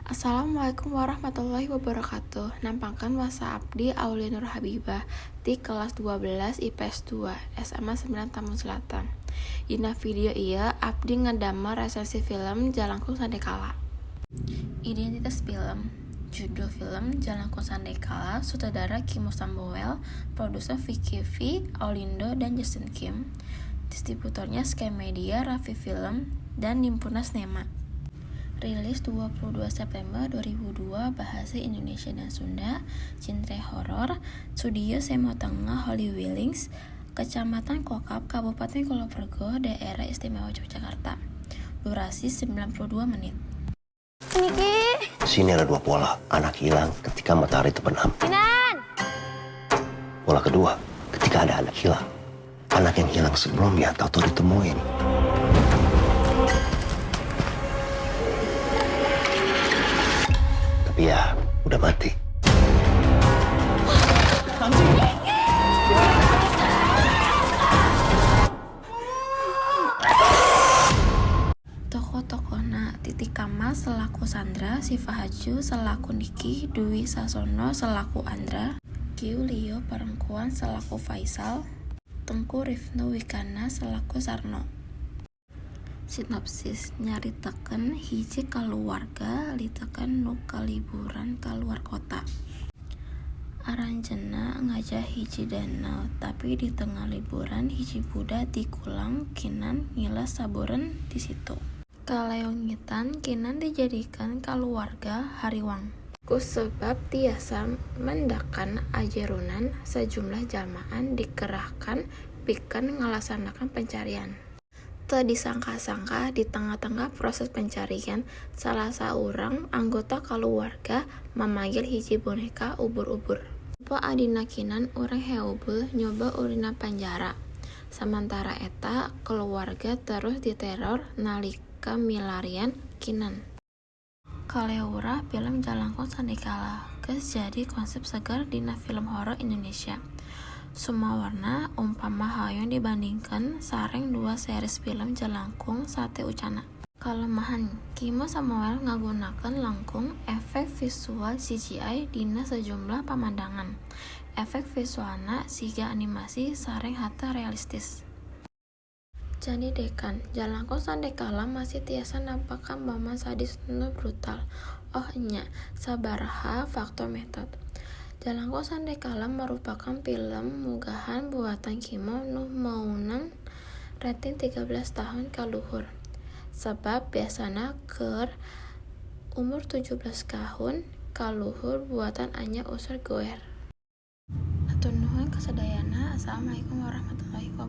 Assalamualaikum warahmatullahi wabarakatuh. Nampangkeun wasa abdi, Aulia Nur Habibah, ti kelas 12 IPS 2 SMA 9 Tambun Selatan. Dina video ieu abdi ngadamel resensi film Jalangkung Sandekala. Identitas film. Judul film Jalangkung Sandekala, sutradara Kimo Samuel, produser Vicky V, Aulindo, dan Justin Kim. Distributornya Sky Media, Raffi Film, dan Himpunan Sinema. Rilis 22 September 2002, bahasa Indonesia dan Sunda, genre horor, studio Semo Tengah Holywillings, Kecamatan Kokap, Kabupaten Kulon Progo, Daerah Istimewa Yogyakarta. Durasi 92 menit. Niki. Sini ada dua pola. Anak hilang ketika matahari terbenam. Kinan. Pola kedua, ketika ada anak hilang. Anak yang hilang sebelumnya tahu-tahu ditemuin. Tapi ya, udah mati. Tokoh-tokohna Titi Kamal selaku Sandra, Syifa Hadju selaku Niki, Dwi Sasono selaku Andra, Giulio Parengkuan selaku Faisal, Teuku Rifnu Wikana selaku Sarno. Sinopsis nyaritakeun hiji kaluwarga leutik nu kaliburan ka luar kota. Aranjeunna ngajah hiji danau, tapi di tengah liburan hiji budak dikulang Kinan ngiles sabureun di situ. Kaleungitan Kinan dijadikeun kaluwarga hariwang. Ku sebab tiasa mendakan ajerunan, sajumlah jalmaan dikerahkan pikeun ngalaksanakan pencarian. Teu disangka-sangka di tengah-tengah proses pencarian salah saurang anggota kaluwarga mamanggil hiji boneka ubur-ubur. Nempo adina Kinan urang heubul nyoba ulinna panjara. Samantara eta kaluwarga terus diteror nalika milarian Kinan. Kaleurah film Jalangkung Sandekala geus jadi konsep seger dina film horor Indonesia. Sumawarna umpama hoyong dibandingkeun sareng dua series film Jalangkung sateuacanna. Kalemahan: Kimo Samuel ngagunakeun langkung efek visual CGI dina sajumlah pamandangan. Efek visualna siga animasi sareng henteu realistis. Janidekan, Jalangkung Sandekala masih tiasa nampakkeun momen sadis nu brutal. Oh enya, sabaraha faktor metode. Jalangkung Sandekala merupakan film munggahan buatan Kimo nu meunang rating 13 tahun ka luhur. Sabab biasana keur umur 17 tahun ka luhur buatan aya unsur goer. Hatur nuhun kasadayana. Assalamualaikum warahmatullahi wabarakatuh.